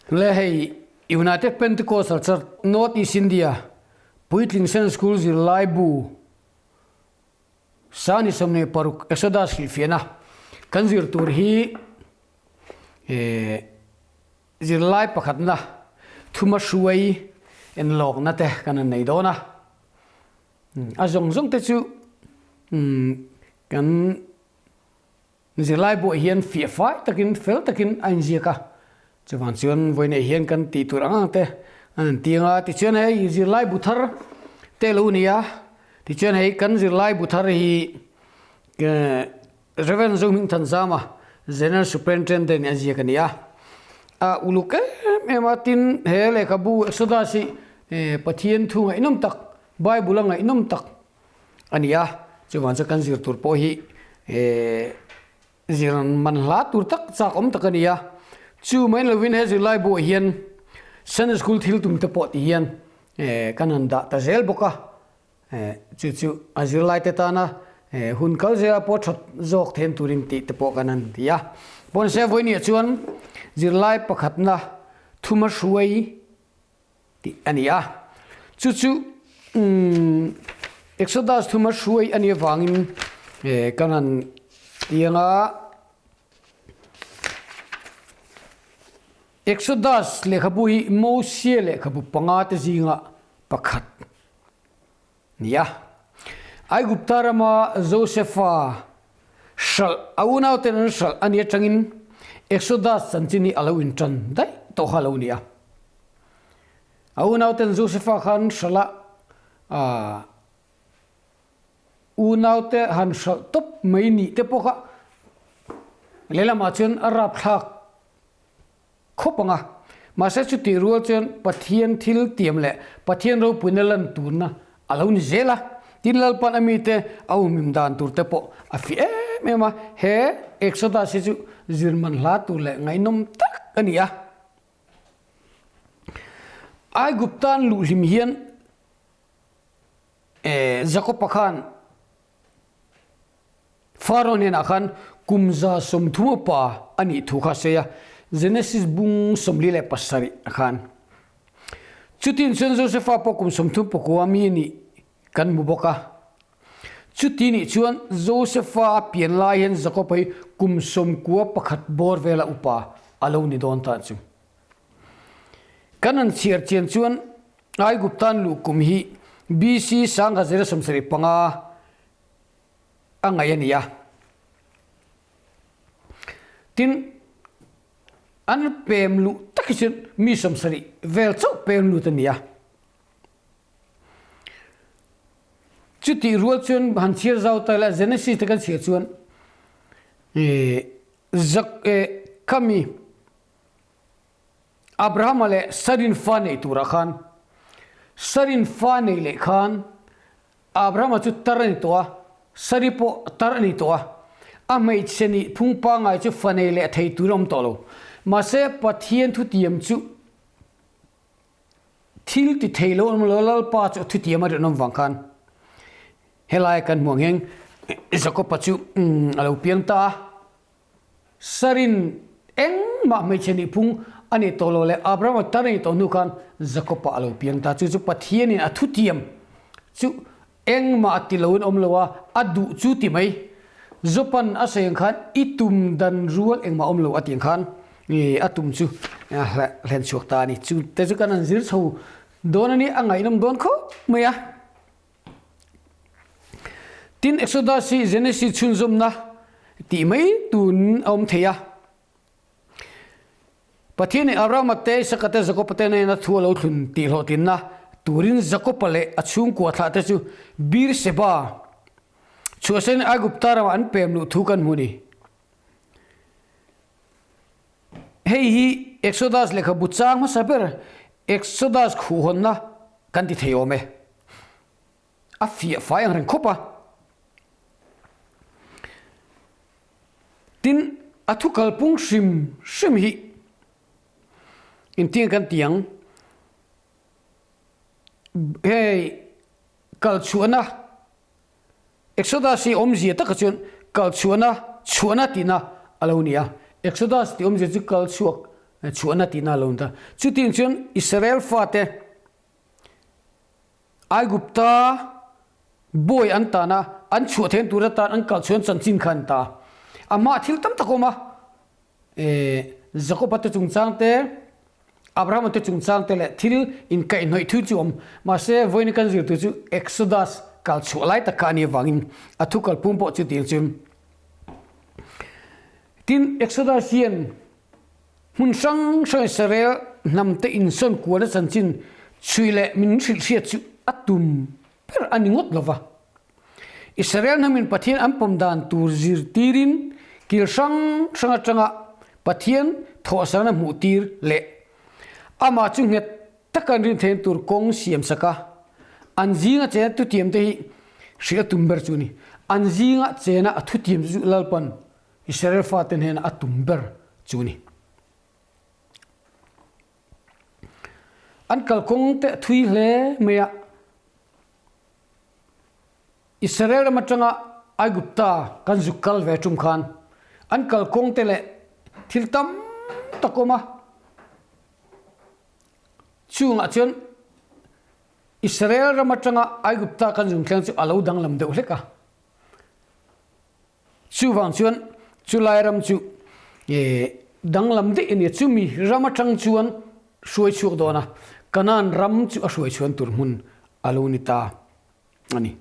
Le hei United Pentecostal Church North East India Puitling Sen School zirlai bu Sani 16 Exodus hrilhfiahna kan zir tur hi zirlai pakhatna thuma hruai enlawkna te kan han nei dawn a. A zawng zawng te chu kan Zirlai buah hian fiah fai takin fel takin a inziak a, chuvang chuan vawiinah hian kan tih tur ang ang te an han tiang a, tichuan hei zirlai bu thar te lo ni a, tichuan hei kan zirlai bu thar hi Rev. Zohmingthanzama General Superintendent a ziak a ni a, a uluk em em a, tin he lehkhabu Exodus hi Pathian thu ngaihnawm tak, Bible a ngaihnawm tak a ni a, chuvang chuan kan zir tur pawh hi zir man hla tur tak chak awm tak a ni a, chu mai lovin he zirlai buah hian Sunday School thil tum te pawh ti hian kan han dah ta zel bawk a, chu chu a zirlai te tana hun kal zela pawh that zawk then turin tih te pawh kan han ti a. Pawnse vawinia chuan zirlai pakhatna thuma hruai tih a ni a. Chu chu Exodus thuma hruai a nih avangin kan han tiang a. Exodus lehkhabu hi Mosia lehkhabu panga te zinga pakhat ni a. Aigupta rama Josefa hralh a unauten an hralh a nih atangin Exodus chanchin hi a lo intan daih tawh kha a lo ni a. A unauten Josefa kha an hralh a, unaute han hralh tawp mai nih te pawh kha lehlamah chuan a rapthlak khawp ang a. Mahse chutih rual chuan Pathian thil tiam leh Pathian ropuina lan turna a lo ni zel a. Tin Lalpan a mite a umhim dan tur te pawh a fi em em a. He Exodus hi chu zirman hla tur leh ngaihnawm tak a ni a. Aiguptan luhhlim hian Jakob-a khan Faro hnenah khan kum 30 upa a nih thu kha a sawi a, Genesis bung 47 ah khan. Chutin chuan Josefa pawh kum 39 mi a nih kan hmu bawk a. Chuti nih chuan Josefa a pian lai hian Jakob-a hi kum 91 bawr vela upa a lo ni dawn ta chu. Kan han chhiar chian chuan Aiguptan luh kum hi BC 1075 a ngaih a ni a. Tin, an pem luh tak hi chuan mi 70 vel chauh pem lut a ni a. Chutih rual chuan han chhiar zau ta ila Genesis te kan chhiar chuan Zak khami Abrahama leh Sarin fa nei turah khan Sarin fa nei leh khan Abrahama chu tar a ni tawh a, Sari pawh tar a ni tawh a. A hmeichhe nih phung pangngai chu fa nei leh thei tur a awm tawh lo. Mahse, Pathian thutiam chu thil ti thei lo an awm lo, Lalpa chu a thutiam a rinawm vang khan helai kan hmuh ang hian Jakoba chu a lo piang ta a. Sarin engmah hmeichhe nih phung a nih tawh lo leh Abrahama tar a nih tawh hnu khan Jakob-a a lo piang ta. Chu chu Pathianin a thutiam chu engmah a ti loin awm lo a, a duh chu ti mai. Job-a'n a sawi ang khan i tum dan rual engmah awm lo a tih ang khan a tum chu a hlen chhuak ta a ni. Chu te chu kan han zir chho dawn a ni, a ngaihnawm dawn khawp mai a. Tin, Exodus hi Genesis chhunzawmna tih mai tun a awm thei a. Pathianin Abrahama te, Isaka te, Jakoba te nena thu a lo thlun tih hlawhtlinna turin Jakoba leh a chhungkua thlah te chu Beer-sheba chhuahsain Aigupta ramah an pem luh thu kan hmu a ni. Hei hi Exodus lehkhabu chang hmasa ber Exodus khuhhawnna kan ti thei awm e. A fiah fai ang reng khawp a. Tin, a thu kalpung hrim hrim hi engtin kan ti ang? Hei kalchhuahna Exodus hi awmzia taka chuan kalchhuahna, chhuahna tihna a lo ni a. Exodus tih awmzia chu kalchhuak Chhuahna tihna a lo ni ta. Chutiang chuan Israel fate Aigupta bawi an tan a, an chhuah theihna tur atan an kal chhuan chanchin kha an ta. A hmaah thil tam tak a awm a, Jakoba te chungchang te, Abrahama te chungchang te leh thil inkaihhnawih thu chu a awm. Mahse, vawiin kan zir tur chu Exodus kal chhuah lai tak kha a nih avangin a thu kalphung pawh chutiang chu. Tin, Exodus hian Hmun hrang hrang Israel hnamte insawn kualna chanchin chhui leh min hrilh hriat chu a tum ber a ni ngawt lo va. Israel hnamin Pathian an pawm dan tur zirtirin kil hrang hrang atanga Pathian thawhsarna hmuhtir leh amah chu nghet taka an rin theihna tur kawng siam sak a, an zinga chena thutiamte hi hrilh a tum ber chu a ni. An zinga chena a thutiam chu Lalpan Israel fate hnena a tum ber chu a ni. An kalkawng te a thui hle mai a, Israel ram atanga Aigupta kan zuk kal ve tum khan an kalkawng te leh thil tam tak awm a, chungah chuan Israel ram atanga Aigupta kan zung thleng chu a lo danglam deuh hlek a. Chuvang chuan chulai ram chu danglam daih a ni a, chumi ram atang chuan hruai chhuak dawn a, Kanaan ram chu a hruai chhuan tur hmun a lo ni ta a ni.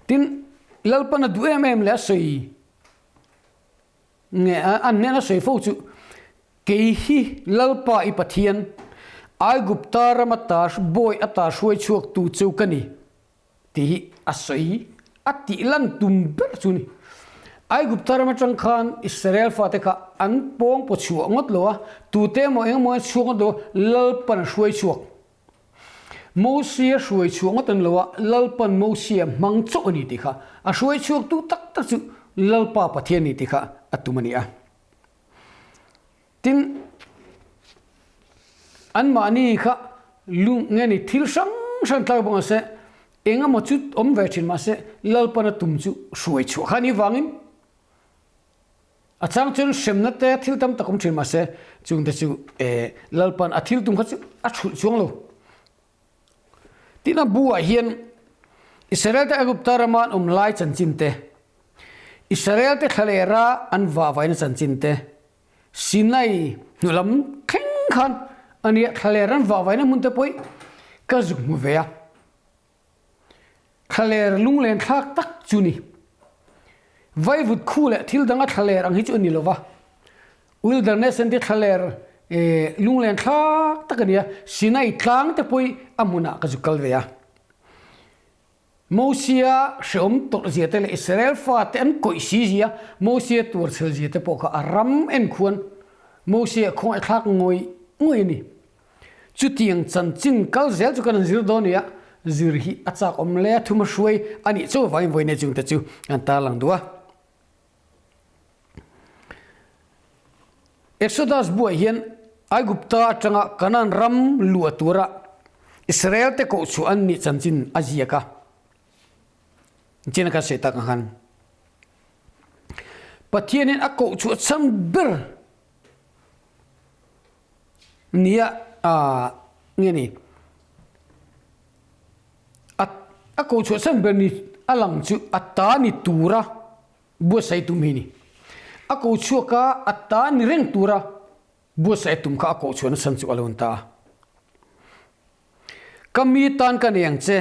Tin, Lalpan a duh em em leh a sawi Nge an hnena sawi fo chu, Kei hi Lalpa i Pathian, Aigupta ram ata bawi ata hruai chhuaktu chu ka ni, tih hi a sawi a tih lan tum ber chu a ni. Aigupta ram atang khan Israel fate kha an pawng paw chhuah ngawt lo a, tute emaw eng emaw an chhuak ngawt lo a, Lalpan a hruai chhuak. Mosia hruai chhuah ngawt an lo a, Lalpan Mosia hmang chauh a ni tih kha a hruai chhuaktu tak tak chu Lalpa Pathian a ni tih kha a tum a ni a. Tin, anmahni kha lung nge ni thil hrang hrang tlak bawk mahse eng emaw chu awm ve thin mahse Lalpan a tum chu hruai chhuah kha a nih vangin A chang chuan hremna te thil tam tak awm thin mahse chungte chu Lalpan a thil tum kha chu a thulh chuang lo. Tin a bu ah hian Israel te Aigupta rama an awm lai chanchin te, Israel te thlalera an vahvaina chanchin te, Sinai hnulam thleng khan ania thlaler an vahvaina hmun te pawh ka zuk hmu ve a. Thlaler lunglen thlak tak chu ni. Vaivut khu leh thil danga thlaler ang hi chu a ni lo va. Wilderness an ti thlaler lunglen thlak tak a ni a, Sinai tlang te pawh a hmunah ka zu kal ve a. Mosia hrehawm tawrh zia te leh Israel fate an kawih si zia, Mosia tuarchhel zia te pawh kha a ram en khuan Mosia khawngaihthlak ngawih ngawih a ni. Chutiang chanchin kal zel chu kan han zir dawn nia, zir hi a chak awm hle a, thuma hruai a nih chauh avangin vawiin chungte chu kan tarlang duh a. Exodus buah hian Aigupta atanga Kanaan ram luah tura Israel te koh chhuah an nih chanchin a ziak a, chin a kan sawi tak ang khan Pathianin a koh chhuah chhan ber Nia nge ni a a ko chhuah chhan ber ni a lang chu a ta ni tura buatsaih tum hi ni. A ko chhuak a a ta ni reng tura buatsaih tum kha a koh chhuahna chhan chu a lo ni ta a. Ka mi tan ka nei ang che,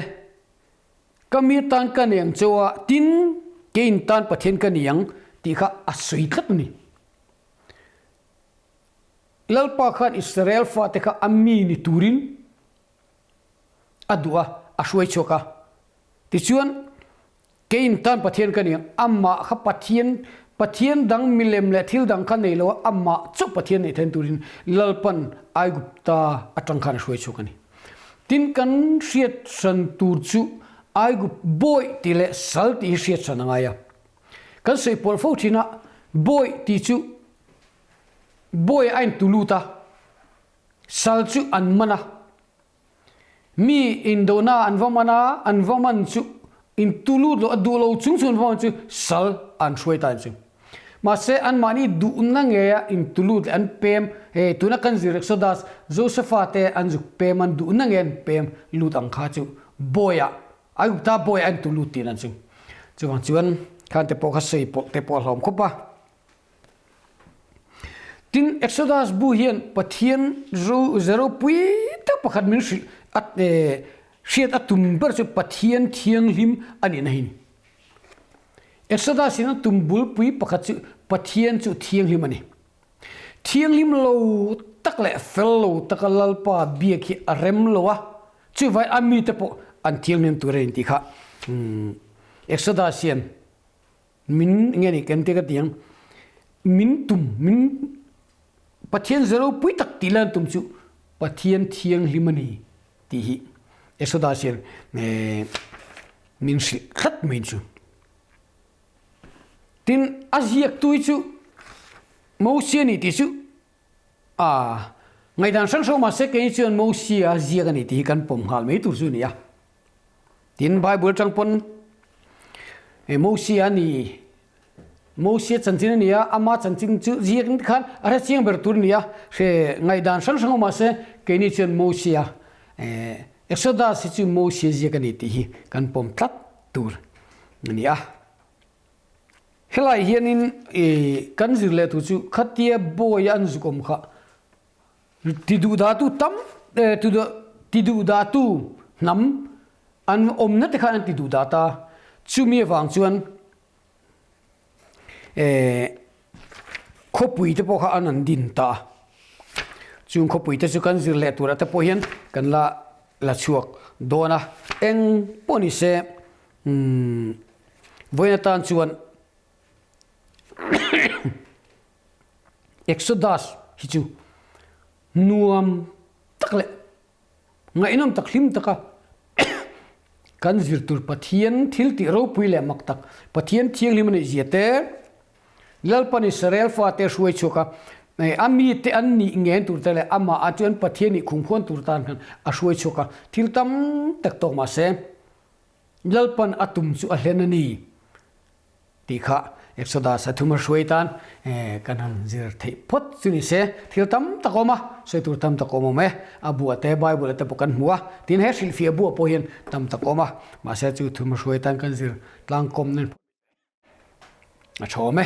ka mi tan ka nei ang cheu a, tin keiin tan Pathian ka ni ang tih kha a sawi tlat a ni. Lalpa khan Israel fate kha a mi ni turin a duh a, a hruai chhuak a. Tichuan, keiin tan Pathian ka ni ang, amah kha Pathian, Pathian dang milem leh thil dang kha nei lo a, amah chauh Pathian neih theihna turin Lalpan Aigupta atang khan a hruai chhuak a ni. Tin, kan hriat hran tur chu Aigup bawih tih leh sal tih hi hriat hran a ngai a. Kan sawi pawlh fo thin a, bawih tih chu Bawi a intu lut a, sal chu an man a. Mi indona an va man a, an va man chu intu lut lo, a duh lo chung chung an va man chu sal an hruai ta in chu. Mahse, anmahni duhna ngeia intulut leh an pem, hei tuna kan zir Exodus, Josefa te an zuk pem an duhna nge an pem lut ang kha chu bawiah, Aigupta bawiah an tulut tihna chu. Chuvang chuan khan te pawh kha sawi pawh te pawh a hlawm khawp a. Tin, Exodus bu hian Pathian ro ze ropui tak pakhat min hrilh a hriat a tum ber chu Pathian thianghlim a nihna hi a ni. Exodus in a tum bulpui pakhat chu Pathian chu thianghlim a ni. Thianghlim lo tak leh fel lo taka Lalpa biak hi a rem lo a, chuvai a mite pawh an thianghlim tur a ni tih kha Exodus hian Min nge ni kan ti ka ti ang. Min tum, min Pathian ze ropui tak tih lan tum chu Pathian thianghlim a ni tih hi Exodus hian min hrilh tlat mai chu. Tin, a ziaktu hi chu Mosia a ni tih chu a ngaihdan hrang hrang mahse kei chuan Mosia ziak a ni tih hi kan pawm nghal mai tur chu a ni a. Tin, Bible atang pawn Mosia a ni, Mosia chanchin a ni a, ama chanchin chu ziak in khan a hre chiang ber tur a ni a, hre ngaihdan hrang hrang awm mahse keini chuan Mosia, Exodus hi chu Mosia ziak a ni tih hi kan pawm tlat tur a ni a. Helai hianin kan zir leh tur chu khatia bawi an zuk awm kha Tiduhdahtu tam tiduhdahtu hnam an awmna te khan an tiduhdah ta. Chumi avang chuan khawpui te pawh kha an an din ta a. Chung khawpui te chu kan zir leh turah te pawh hian kan la la chhuak dawn a. Eng pawh ni se vawiin atan chuan Exodus hi chu nuam tak leh ngaihnawm tak hlim taka kan zir tur Pathian thil tih ropui leh mak tak Pathian thianghlim a neih zia te Lalpan Israel fate hruai chhuak a a mite an nih ngen tur te leh amah ah chuan Pathian nih khumkhuan tur tan khan a hruai chhuak a thil tam tak tawk mahse Lalpan a tum chu a hlen a ni. Tih kha Exodus a thuma hruai tan kan han zir theih phawt chu ni se. Thil tam tak a awm a, sawi tur tam tak a awm awm e. A buah te, Bible ah te pawh kan hmu a, tin he hrilhfiah buah pawh hian tam tak a awm a. Mahse chu thuma hruai tan kan zir tlangkawm nan a tha awm e.